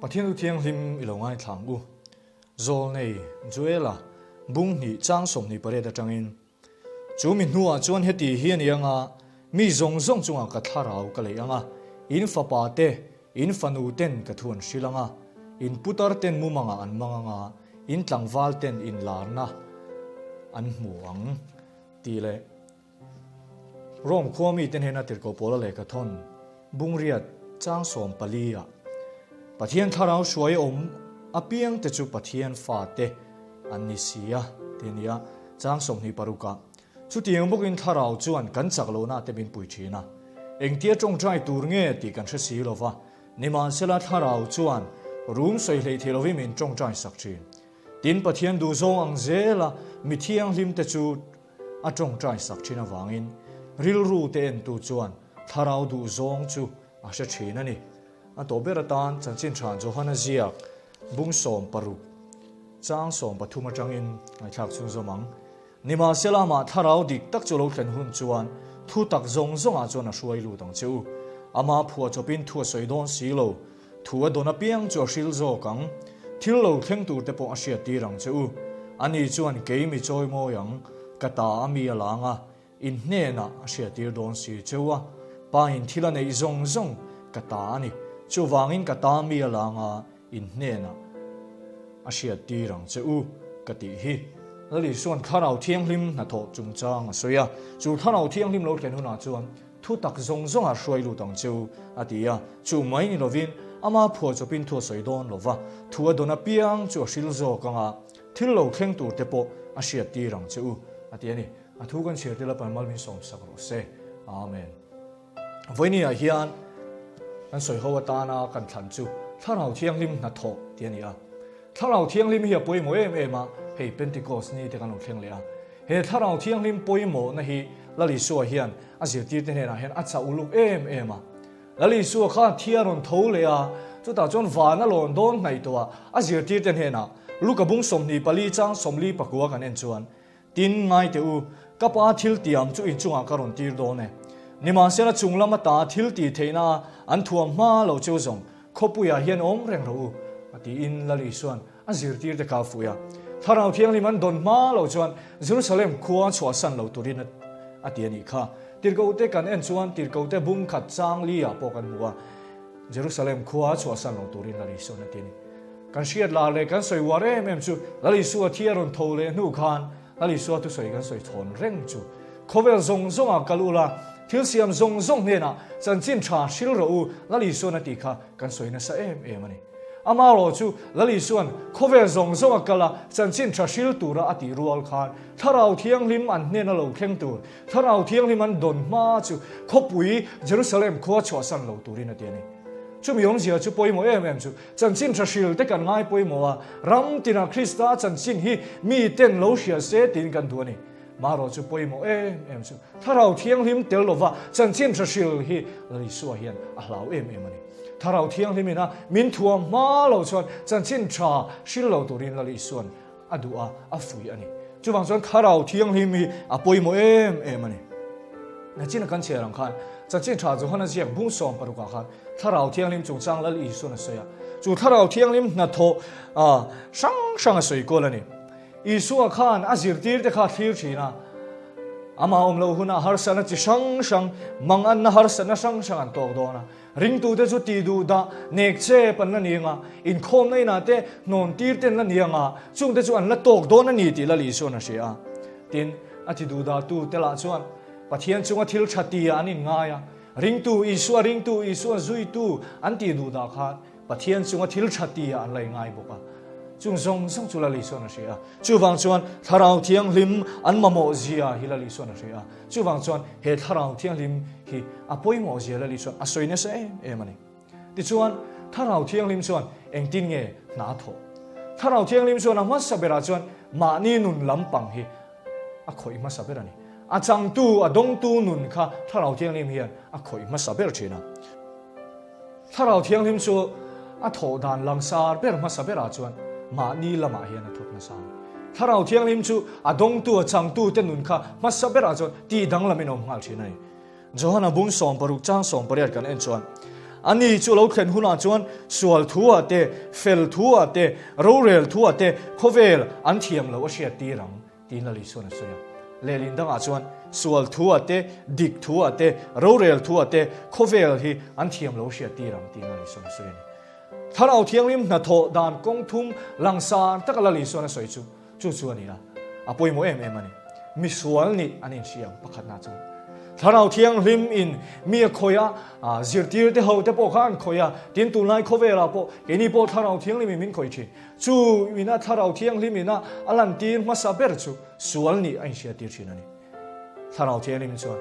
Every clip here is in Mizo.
Pathian thu thianghlim i lo ngaithla ang u. Zawlnei Joela bung hnih chang 28 atangin, Chu mi hnuah chuan heti hi a ni ang a, mi zawng zawng chungah ka thlarau ka leih ang a, in fapa te, in fanu ten ka thu an hrilh ang a, in putar ten mumangah an mang ang a, in tlangval ten inlarna an hmu ang, tih leh Rome khua mite hnena tirhkoh Paula lehkha thawn Bungriat chang 14 ah Pathian thlarau hruai awm apiang te chu Pathian fate an ni si a ti a ni a, chang 26 ah Chutiang bawkin thlarau chuan kan chak lohna te min pui thin a, engtia tawngtai tur nge tih kan hre si lova, nimahsela thlarau chuan rum sawi hleih thei lovin min tawngtai sak thin. Tin Pathian duhzawng ang zela mi thianghlim te chu A tawngtai sak thin avangin rilru te entu chuan thlarau duh zawng chu a hre thin a ni. A tawh ber atan chanchin tha Johana ziak bung 60 chang 13 atangin ngaihthlak chhunzawm ang. Nimahsela amah thlarau dik tak chu lo thlen hun chuan thu tak zawng zawngah chuan a hruai lut ang che u. Amah phuahchawpin thu a sawi dawn si lo. Thu a dawn apiang chu a hril zawk ang. Thil lo thleng tur te pawh a hriat tir ang che u. Ani chuan kei mi chawi mawi ang, ka ta a mi a lang a, in hnenah a hriat tir dawn si che u a. Pa in thil a neih zawng zawng ka ta a ni. Chuvangin ka ta mi a lang a, in hnenah a hriat tir ang che u, ka tih hi. Lal Isua'n Thlarau Thianghlim hnathawh chungchang a sawi a. Chu Thlarau Thianghlim lo thlen hunah chuan Thu tak zawng zawngah hruai lut ang che u, a ti a. Chu mai ni lovin, ama phuah chawpin thu a sawi dawn lo va, thu a dawn apiang chu a hril zawk ang a, thil lo thleng tur te pawh a hriat tir ang che u, a ti a ni. A thu kan chhiar tel a Palmal min sawmsak rawh se. Amen. Vawinia hian kan sawi ho atana kan thlan chu Thlarau Thianghlim hnathawh tih a ni a. Thlarau Thianghlim hi a pawimawh em em a, hei Pentecost ni te kan lo thleng leh a. He Thlarau Thianghlim pawimawhna hi Lal Isua hian a zirtirte hnenah hian a chah uluk em em a. Lal Isua kha thi a rawn tho leh a, chutah chuan van a lawn dawn hnaih tawh a, a zirtirte hnenah Luka bung 24 chang 49 kan en chuan, Tin, ngai teh u, ka pa thil tiam chu inchungah ka rawn tir dawn e. Nimahsela chung lam ata thil tih theihna an thuam hma lo cheu zawng khawpuiah hian awm reng rawh u, a tiin Lal Isua'n A zirtirte kha a fuih a. Thlarau Thianghlim an dawn hma lo chuan Jerusalem khua chhuahsan lo turin a ti a nih kha. Tirhkohte kan en chuan Tirhkohte bung khat chang li ah pawh kan hmu a, Jerusalem khua chhuahsan lo turin Lal Isua'n a ti a ni. Kan hriat lar leh kan sawi uar em em chu Lal Isua thi a rawn tho leh hnu khan Lal Isua thusawi kan sawi thawn reng chu khawvel zawng zawngah kal ula, thil siam zawng zawng hnenah chanchin tha hril rawh u Lal Isua'n a tih kha kan sawi nasa em em a ni. Amarawh chu Lal Isua'n khawvel zawng zawng a kal a, chanchin tha hril tura a tih rual khan Thlarau Thianghlim an hnena lo thleng tur, Thlarau Thianghlim an dawn hma chu khawpui Jerusalem khua chhuahsan lo turin a ti a ni. Chumi awmzia chu pawimawh em em chu chanchin tha hril te kan ngai pawimawh a, ram tinah Krista chanchin hi mi ten lo hria se tiin kan duh a ni. Marawh chu pawimawh em em chu Thlarau Thianghlim tel lova chanchin tha hril hi Lal Isua hian a hlau em em a ni. Thlarau Thianghlim ina min thuam hma lo chuan chanchin tha hril lo turin Lal Isua'n a duh a, a fuih a ni. Chuvang chuan Thlarau Thianghlim hi a pawimawh em em a ni. Nachina kan chhiar ang khan chanchin tha Johana ziak bung 16 ah khan Thlarau Thianghlim chungchang Lal Isua'n a sawi a. Chu Thlarau Thianghlim hnathawh hrang hrang a sawi kual a ni. Isua khan a zirtirte kha a thlir thin a, amah awm loh hunah harsatna chi hrang hrang, manganna harsatna hrang hrang an tawk dawn a. Ringtute chu tih duh dah nek chep an la ni anga, inkhawmna inah te hnawn tir te an la ni anga, chungte chu an la tawk dawn a ni tih Lal Isua'n a hria a. Tin, a ti duh dahtu te lah chuan Pathian chunga thil tha tia an inngai a, ringtu, Isua ringtu, Isua zuitu an tih duh dah khan Pathian chunga thil tha tia an la ingai bawk a, chung zawng zawng chu Lal Isua'n a hria a. Chuvang chuan Thlarau Thianghlim an mamawh zia hi Lal Isua'n a hria a. Chuvang chuan he Thlarau Thianghlim hi a pawimawh zia Lal Isua'n a sawi nasa em em a ni. Tichuan, Thlarau Thianghlim chuan engtin nge hna a thawh? Thlarau Thianghlim chuan a hmasa berah chuan mahni nun lampang hi a khawih hmasa ber a ni. A changtu, a dawngtu nun kha Thlarau Thianghlim hian a khawih hmasa ber thin a. Thlarau Thianghlim chu a thawh dan langsar ber hmasa berah chuan mahni lamah hian a thawk nasa a ni. Thlarau Thianghlim chu a dawngtu, a changtu te nun kha hmasa berah chuan tih danglamin a awm nghal thin a ni. Johana bung 60 chang 18 kan en chuan. Ani chu lo thlen hunah chuan sual thu-ah te, fel thu-ah te, rorel thu-ah te khawvel an thiam loh a hriat tir ang, tiin Lal Isuan a sawi a. Lehlin dangah chuan sual thu-ah te, dik thu-ah te, rorel thu-ah te khawvel hi an thiam loh a hriat tir ang, tiin Lal Isuan a sawi a ni. Thlarau Thianghlim hnathawh dan kawng thum langsar taka Lal Isuan a sawi chu Chu chu a ni a, a pawimawh em em a ni. Misual nih an inhriam pakhatna chu Thlarau Thianghlim in mi a khawih a, zirtir te ho te pawh kha an khawih a, tin tunlai khawvelah pawh keini pawh Thlarau Thianghlim in min khawih thin. Chu ina Thlarau Thianghlim ina a lantir hmasa ber chu sual nih a inhriattir thin a ni. Thlarau Thianghlim chuan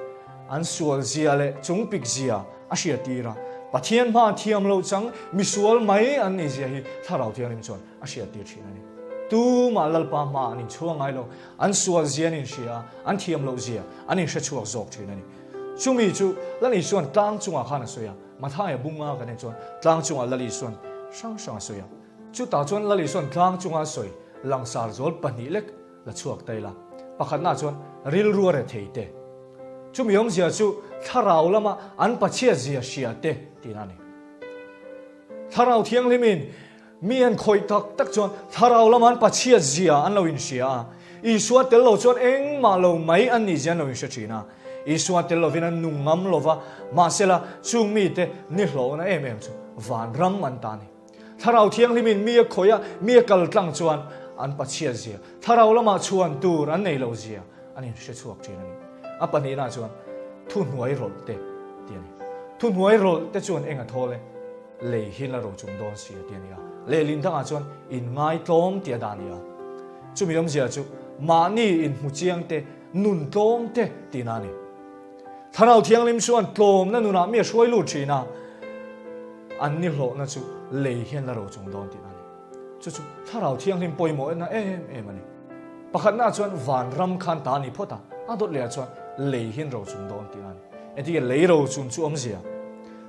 an sual zia leh chungpik zia a hriattir a, Pathian hma thiam loh chang misual mai an nih zia hi Thlarau Thianghlim chuan a hriattir thin a ni. Tumah Lalpa hma an inchhuang ngai lo, an sual zia an inhria a, an thiam loh zia an inhre chhuak zawk thin a ni. Chumi chu Lal Isuan tlang chungah khan a sawi a, Mathaia bunga kan en chuan tlang chungah Lal Isuan hrang hrang a sawi a. Chutah chuan Lal Isuan tlang chunga a sawi langsar zawl pahnih lek la chhuak ta ila. Pakhatnaah chuan rilru a rethei te. Chumi awmzia chu thlarau lama an pachhiat zia hria te tihna a ni. Thlarau Thianghlimin Mi an khawih tak tak chuan thlarau lama an pachhiat zia an lo inhria a, Isua tel lo chuan engmah lo mai an nih zia an lo inhre thin a. Isua tel lovin an nung ngam lo va, mahsela chung mite ni hlawhna em em chu vanram an ta a ni. Thlarau Thianghlimin mi a khawih a, mi a kal tlang chuan an pachhiat zia, thlarau lamah chhuan tur an nei lo zia an inhre chhuak thin a ni. A pahnihna chuan thuhnuai rawlh te ti a ni. Thuhnuai rawlh te chuan eng a thawl e? Lei hi la rochung dawn si a ti a ni a, lehlin dangah chuan in ngaitlawm tih a dah a ni a. Chumi awmzia chu mahni inhmu chiang te, nun tlawm te tihna a ni. Thlarau Thianghlim chuan tlawmna nunah mi a hruai lut thin a, an ni hlawhna chu lei hian la rochung dawn tihna a ni. Chu chu Thlarau Thianghlim pawimawhna em em a ni. Pakhatnaah chuan vanram khan ta a ni phawt a, a dawt lehah chuan lei hian rochung dawn tihna a ni. Engtinge lei rochung chu awmzia?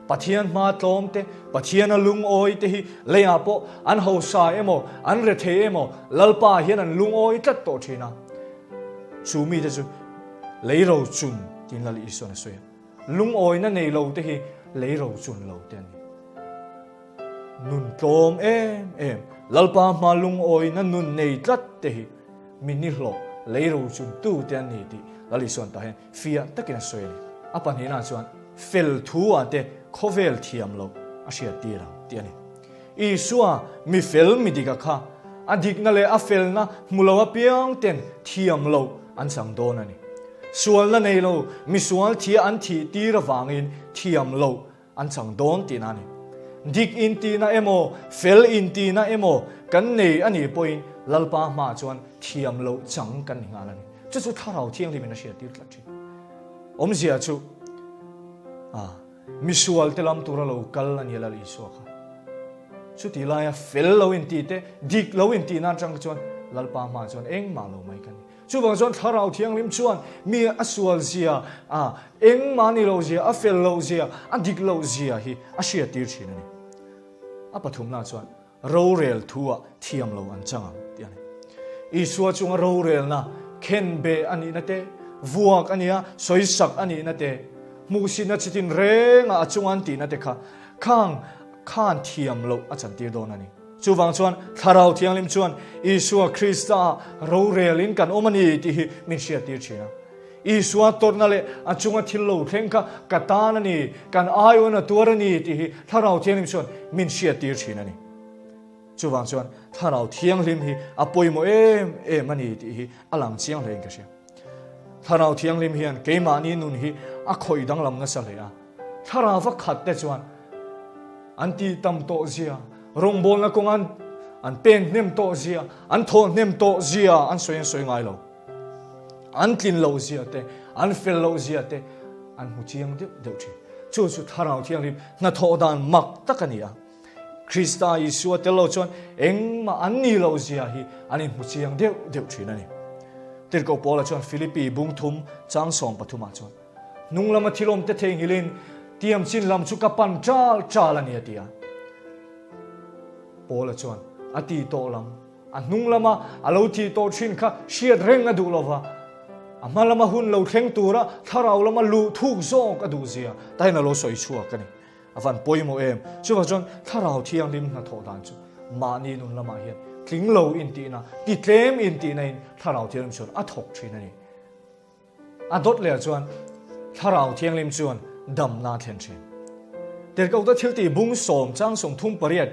Pathian hma tlawm te, Pathiana lungawi te hi leiah pawh an hausa emaw, an rethei emaw, Lalpa hian an lungawi tlat tawh thin a. Chu mite chu lei rochun tiin Lal Isuan a sawi a. Lungawina nei lo te hi lei rochun lo te an ni. Nun tlawm em em, Lalpa hma lungawina nun nei tlat te hi mi nihlawh lei rochun tu te an ni tih Lal Isuan tah hian Fiah takin a sawi a ni. A pahnihna chuan fel thu-ah te khawvel thiam loh a hriattir ang tih a ni. Isua mi fel mi dika kha a dikna leh a felna hmu lo apiang ten thiam loh an chang dawn a ni. Sualna nei lo misual thia an thih tir avangin thiam loh An chang dawn tihna a ni. Dik intihna emaw, fel intihna emaw kan nei a nih pawhin Lalpa hmaah chuan thiam loh chang kan ni nghal a ni. Chu chu Thlarau Thianghlimin a hriattir tlat thin. Awmzia chu a misual te lam tura lo kal a ni a Lal Isua kha. Chutih laia fel lo intih te, dik lo intihna atang chuan Lalpa hmaah chuan engmah lo mai kan ni. Chuvang chuan Thlarau Thianghlim chuan mi a sual zia, a engmah ni lo zia, a fel loh zia, a dik loh zia hi a hriattir thin a ni. A pathumna chuan rorel thu-ah thiam lo an chang ang tih a ni. Isua chunga rorelna khenbeh a nihna te, vuak a nia, sawisak a nihna te, hmuhsitna chitin renga a chunga an tihna te kha khang khan thiam loh a chantir dawn a ni. Chuvang chuan Thlarau Thianghlim chuan Isua Krista rorelin kan awm a ni tih hi min hriattir thin a. Isua tawrhna leh a chunga thil lo thleng kha ka tan a ni, kan aiawin a tuar a ni tih hi Thlarau Thianghlim chuan min hriattir thin a ni. Chuvang chuan Thlarau Thianghlim hi a pawimawh em em a ni tih hi a lang chiang hlein ka hria. Thlarau Thianghlim hian keimahni nun hi a khawih danglam nasa hle a. Thlarau a khat te chuan an tih tam tawh zia, rawngbawlna kawnga an pen hnem tawh zia, an thawh hnem tawh zia an sawi an sawi ngai lo. An tlin loh zia te, an fel loh zia te an hmu chiang deuh deuh thin. Chu chu Thlarau Thianghlim hnathawh dan mak tak a ni a. Krista Isua tel lo chuan engmah an nih loh zia hi an inhmu chiang deuh deuh thin a ni. Tirhkoh Paula chuan Philippi bungthum chang 13 chuan, Hnung lama thil awmte theihnghilhin tiam chin lam chu ka pan ṭal ṭal a ni a ti a. Paula chuan a ti tawh lam, a hnung lama a lo tih tawh ṭhin kha hriat reng a duh lova, a hma lama hun lo thleng tura thlarau lama luh thuk zawk a duh zia tahin a lo sawi chhuak a ni. A van pawimawh em? Chuvang chuan Thlarau Thianghlim hnathawh dan chu mahni nun lamah hian tling lo intihna, ti tlem intihna in Thlarau Thianghlim chuan a thawk thin a ni. A dawt leh chuan Thlarau Thianghlim chuan damna a thlen thin. Tirhkohte thiltih bung sawm chang 38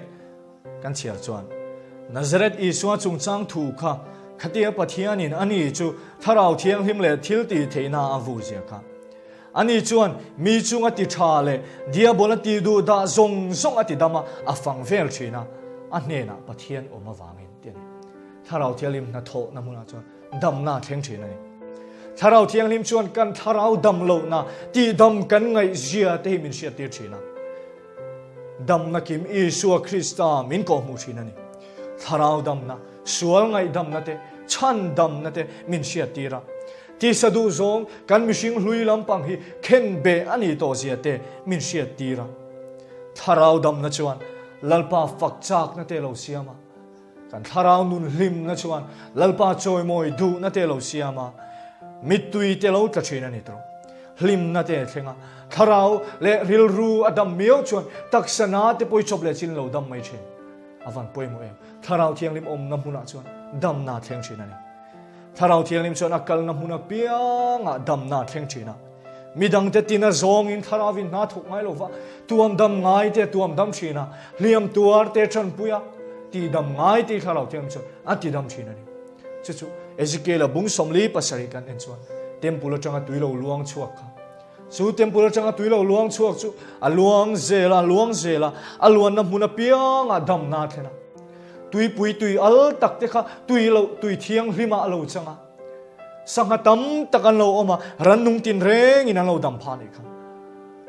kan chhiar chuan Nazareth Isua chungchang thu kha khatia Pathianin ani chu Thlarau Thianghlim leh thiltih theihna a vur zia kha. Ani chuan mi chunga ti tha leh diabola ti duh dah zawng zawng a ti dam a, a fang vel thin a, a hnenah Pathian awm avangin ti a ni. Thlarau Thianghlim hnathawhna hmunah chuan damna a thleng thin a ni. Thlarau Thianghlim chuan kan thlarau dam lohna tihdam kan ngaihzia te hi min hriattir thin a. Damna kim Isua Krista min kawhhmuh thin a ni. Thlarau damna, sual ngaihdamna te, chhandamna te min hriattir a. Tisa duh zawng kan mihring hlui lampang hi khen beh a nih tawh zia te min hriattir a. Thlarau damna chuan Lalpa fak chakna te lo siam a. Kan thlarau nun hlimna chuan Lalpa chawimawi duhna te lo siam a, mittui te lo tla thin a ni tawh. Hlimna te a thleng a, thlarau leh rilru a dam miau chuan taksa na te pawh i chawp leh chin lo dam mai thin. A van pawimawh em? Thlarau Thianghlim awmna hmunah chuan damna a thleng thin a ni. Thlarau Thianghlim chuan a kalna hmun apiangah damna a thleng thin a. Midangte tina zawngin Thlarauvin hna thawk ngai lova tuam dam ngai te a tuam dam thin a, hliam tuar te tanpui a, tidam ngai te Thlarau Thianghlim chuan a tidam thin a ni. Chu chu Ezekiel-a bung 47 kan en chuan temple atanga tui lo luang chhuak kha. Chu temple atanga tui lo luang chhuak chu a luang zel a, luang zel a, a luanna hmun apiangah damna a thlen a. Tuipui tui al tak te kha tui loh tui thianghlimah a lo chang a. Sangha tam tak an lo awm a, rannung tinrengin an lo dam phah nih kha.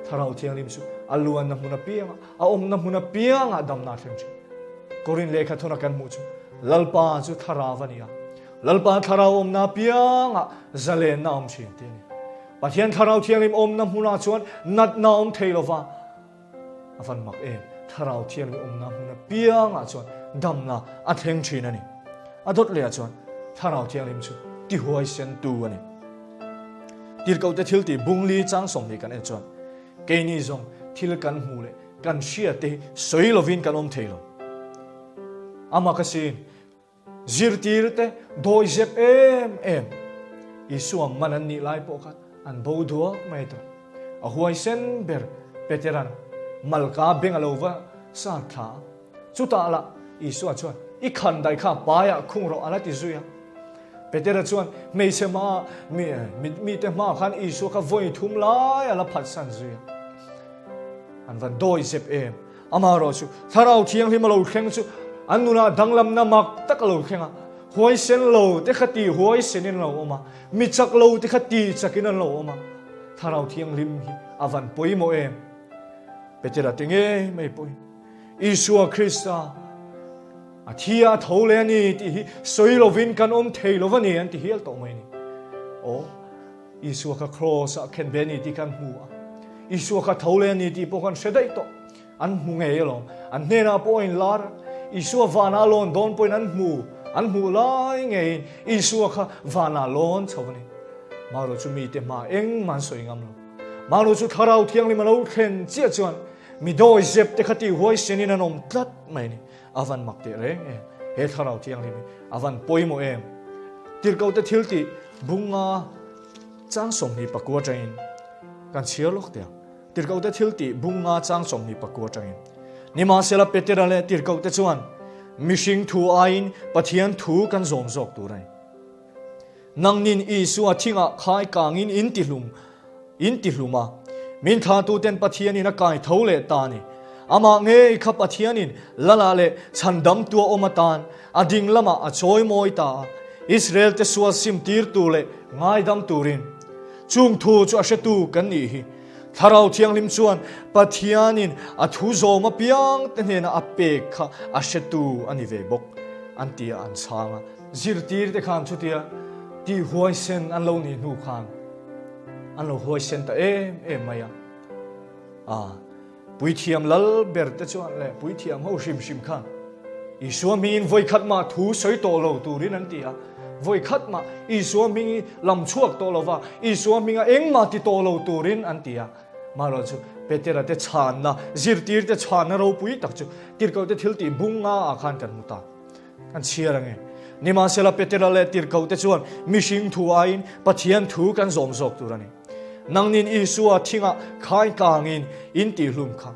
Thlarau Thianghlim chu a luanna hmun apiangah, a awmna hmun apiangah damna a thleng thin. Korin lehkha thawna kan hmuh chu Lalpa chu Thlarau a ni a, Lalpa Thlarau awmna apiangah zalenna a awm thin tih a ni. Pathian Thlarau Thianghlim awmna hmunah chuan natna a awm thei lova, A van mak em! Thlarau Thianghlim awmna hmun apiangah chuan damna a thleng thin a ni. A dawt lehah chuan Thlarau Thianghlim chu tihuaisentu a ni. Tirhkohte thil tih bungli chang 20 kan en chuan keini zawng thil kan hmuh leh kan hriatte hi sawi lovin kan awm thei lo. Amah ka sin Zirtirte dawi zep em em Isua man an nih lai pawh khan an bo duak mai tawh. A huaisen ber Petera'n Malka beng a lo va sar thla a. Chutah lah Isua chuan, I khan daih kha paiah khung rawh a la ti zui a. Petera chuan hmeichhe hma mite hmaah khan Isua kha vawi thum lai a la phatsan zui a. An van dawi zep em. Amaherawh chu Thlarau Thianghlim a lo thleng chu an nunah danglamna mak tak a lo thleng a, huaisen lo te kha ti huaisenin an lo awm a, mi chak lo te kha ti chakin an lo awm a. Thlarau Thianghlim hi a van pawimawh em? Petera ti ngei mai pawhin Isua Krista a thi a tho leh a ni tih hi sawi lovin kan awm thei lo va ni an ti hial tawh mai a ni. Aw. Isua kha kraws ah khen ve a ni tih kha an hmu a, Isua kha tho leh a ni tih pawh kha an hre daih tawh. An hmu ngei alawm. An hnenah pawh a inlar a, Isua vanah a lawn dawn pawhin an hmu. An hmuh lai ngeiin Isua kha vanah lawn chho a ni. Maru chu mite hma engmah an sawi ngam lo. Maru chu Thlarau Thianghlim a lo thlen chiah chuan mi dawi zep te kha tih huaisenin an awm tlat mai a ni. A van mak teh reng em? He Thlarau Thianghlim hi a van pawimawh em? Tirhkohte thil tih bunga chang 24 atangin kan chhiar lawk teh ang. Tirhkohte thil tih bunga chang 24 atangin. Nimahsela Petera leh Tirhkohte chuan mihring thu aiin Pathian thu kan zawm zawk tur a ni. Nangnin Isua thingah khai kangin in tihlum in tihlum a, min thlatuten Pathianin a kai tho leh ta a ni. Amah ngei kha Pathianin Lalah leh Chhandamtua awm atan a ding lamah a chawimawi ta a, Israelte sual sim tir tur leh ngaidam turin. Chung thu chu a hretu kan nih hi. Thlarau Thianghlim chuan Pathianin a thu zawm apiangte hnenah a pek kha a hretu a ni ve bawk, an ti a, an chhang a. Zirtirte khan chutia tih huaisen an lo nih hnu khan an lo huaisen ta em em mai a. A, puithiam lal ber te chuan leh puithiam ho hrim hrim khan Isua hmingin vawi khat mah thu sawi tawh lo turin an ti a. Vawi khat mah Isua hming lam chhuak tawh lo va, Isua hminga engmah ti tawh lo turin an ti a. Marawh chu Petera te chhanna, zirtirte chhanna ropui tak chu tirhkohte thiltih bung nga ah khan kan hmu ta. Kan chhiar ange. Nimahsela Petera leh tirhkohte chuan mihring thu aiin Pathian thu kan zawm zawk tur a ni. Nangnin Isua thingah khai tlangin in tihhlum kha.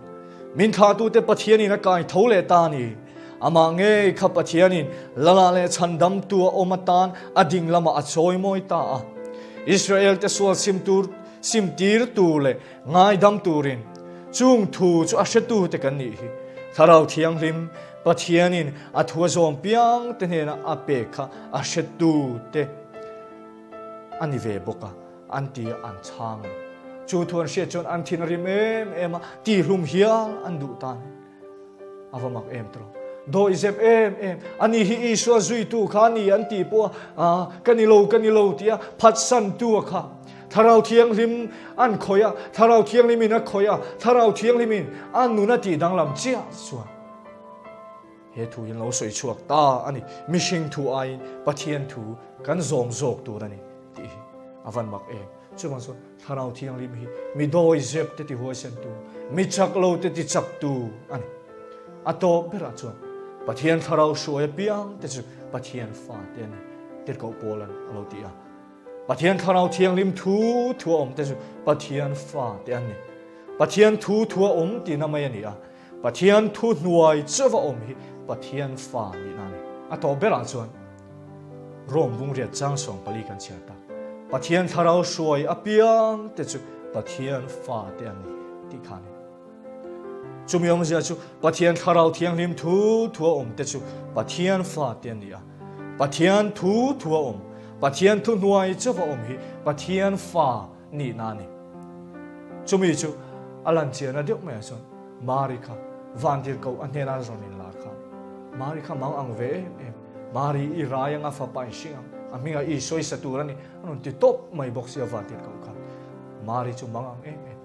Min thlahtute Pathianin a kai tho leh ta a ni. Amah ngei kha Pathianin Lala leh Chhandamtu a awm atan a ding lamah a chawimawi ta a. Israelte sual sim tur sim tir tur leh ngaidam turin chung thu chu a hretute kan nih hi. Thlarau Thianghlim Pathianin a thu a zawm piang te hnena a pek kha a hretute a ni ve bawk a, an ti a, an chhang a ni. Chu thu an hriat chuan an thin a rim em em a, tihlum hial an duh ta a ni. A va mak em tawh. Dawi zep em em. Ani hi Isua zuitu kha a ni an tih pawh a, ka ni lo, ka ni lo tia phatsantu a kha. Thlarau Thianghlim an khawih a, Thlarau Thianghlimin a khawih a, Thlarau Thianghlimin a nun a tih danglam chiah chuan he thu hi an lo sawi chhuak ta a ni. Mihring thu aiin Pathian thu kan zawm zawk tur a ni tih hi a van mak em. Chuvang chuan Thlarau Thianghlim hi mi dawi zep te ti huaisen tu, mi chak lo te ti chak tu a ni. A tawp berah chuan Pathian Thlarau hruai apiang te chu Pathian fa te a ni, Tirhkoh Paula'n a lo ti a. Pathian Thlarau Thianghlim thu thu a awm te chu Pathian fa te an ni. Pathian thu thu a awm tihna mai a ni a, Pathian thu hnuai chauh a awm hi Pathian fa nihna a ni. A tawp berah chuan Rome bungriat chang 14 kan chhiar ta. Pathian thlarau hruai apiang te chu Pathian fa te an ni tih kha a ni. Chumi awmzia chu Pathian thlarau thianghlim thu thu a awm te chu Pathian fa te an ni a. Pathian thu thu a awm, Pathian thu hnuai chauh a awm hi Pathian fa nihna a ni. Chumi chu a lan chiahna deuh maiah chuan Mari kha vantirhkoh a hnena rawn inlar kha Mari kha mang ang ve em em, Mari i rai anga fapa in hring ang, a hmingah i sawisa tur a ni, a rawn ti tawp mai bawk sia vantirhkoh kha. Mari chu mang ang em em,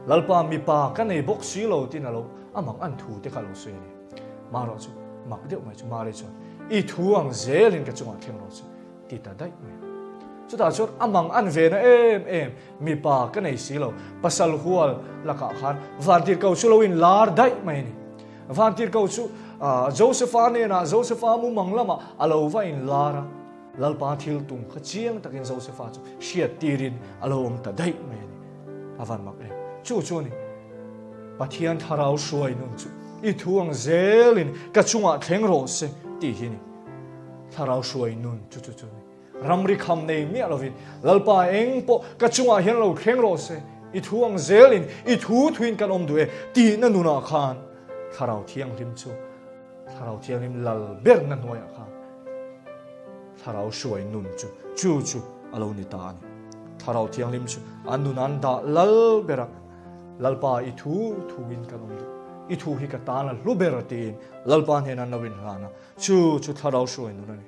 Lalpa mipa ka nei bawk si lo tiin a lo a mang an thu te kha a lo sawi a ni. Marawh chu mak deuh mai chu Mari chuan i thu ang zelin ka chungah thleng rawh se ti ta daih mai a. Chutah chuan a mang an ve na em em, mipa ka nei si lo, pasal hual lakah khan vantirhkoh chu lo in lar daih mai a ni. Vantirhkoh chu Josepha hnenah Josepha mumang lamah a lo va in lar a, Lalpa thil tum kha chiang takin Josepha chu hriat tirin a lo awm ta daih mai a ni. A van mak em. Chu chu a ni. Pathian thlarau hruai nun chu i thu ang zelin ka chungah thleng rawh se tih hi a ni. Thlarau hruai nun chu chu chu a ni. Ramri kham nei miah lovin Lalpa eng pawh ka chungah hian lo thleng rawh se, i thu ang zelin i thu thuin kan awm duh e tihna nunah khan Thlarau Thianghlim chu Thlarau Thianghlim lal berna hnuaiah khan Thlarau hruai nun chu chu chu a lo ni ta a ni. Thlarau Thianghlim chu an nun an dah lal ber a, Lalpa i thu thuin kan awm duh, i thu hi ka tan a hlu ber tiin Lalpa hnenah an lo inhlan a, Chu chu Thlarau hruai nun a ni.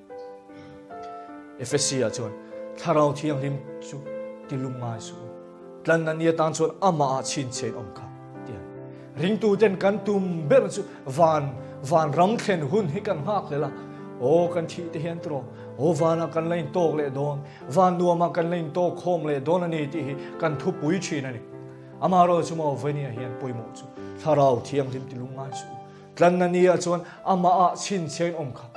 Efesia chuan Thlarau Thianghlim chu ti lum ngai suh u. Tlanna ni atan chuan amah ah chhinchhiain awm kha ti a ni. Ringtuten kan tum ber chu van van ram thlen hun hi kan nghak hlel a. Aw kan thih te hian tiraw, aw vanah kan la intawk leh dawn, van nuamah kan la intawk khawm leh dawn a ni tih hi kan thupui thin a ni. Amaherawhchu chu maw Vawini-ah hian pawimawh chu Thlarau Thianghlim ti lum ngai suh u. Tlanna ni ah chuan amah ah chhinchhiain awm kha.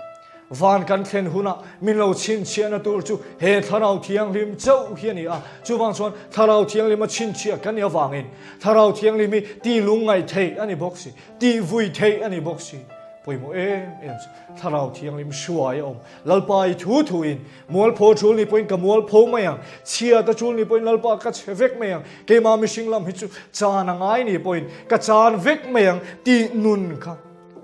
Van kan thlen hunah min lo chhinchhiahna tur chu he Thlarau Thianghlim chauh hi a ni a. Chuvang chuan Thlarau Thianghlim a chhinchhiah kan nih avangin Thlarau Thianghlim hi tih lungngaih theih a ni bawk si, tih vui theih a ni bawk si. Pawimawh em em chu Thlarau Thianghlim hruai a awm. Lalpa i thu thuin mualpho tul ni pawhin ka mualpho mai ang, chhiat a tul ni pawhin Lalpa ka chhe vek mai ang, keimah mihring lam hi chu chan a ngai ni pawhin ka chan vek mai ang tih nun kha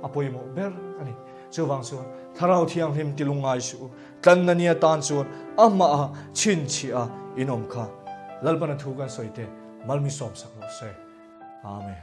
a pawimawh ber a ni. Chuvang chuan Thlarau Thianghlim ti lungngai suh u, tlanna ni atan chuan amah a chhinchhiah a inawm kha Lalpana thu kan sawi te malmi sawmsak rawh se. Amen.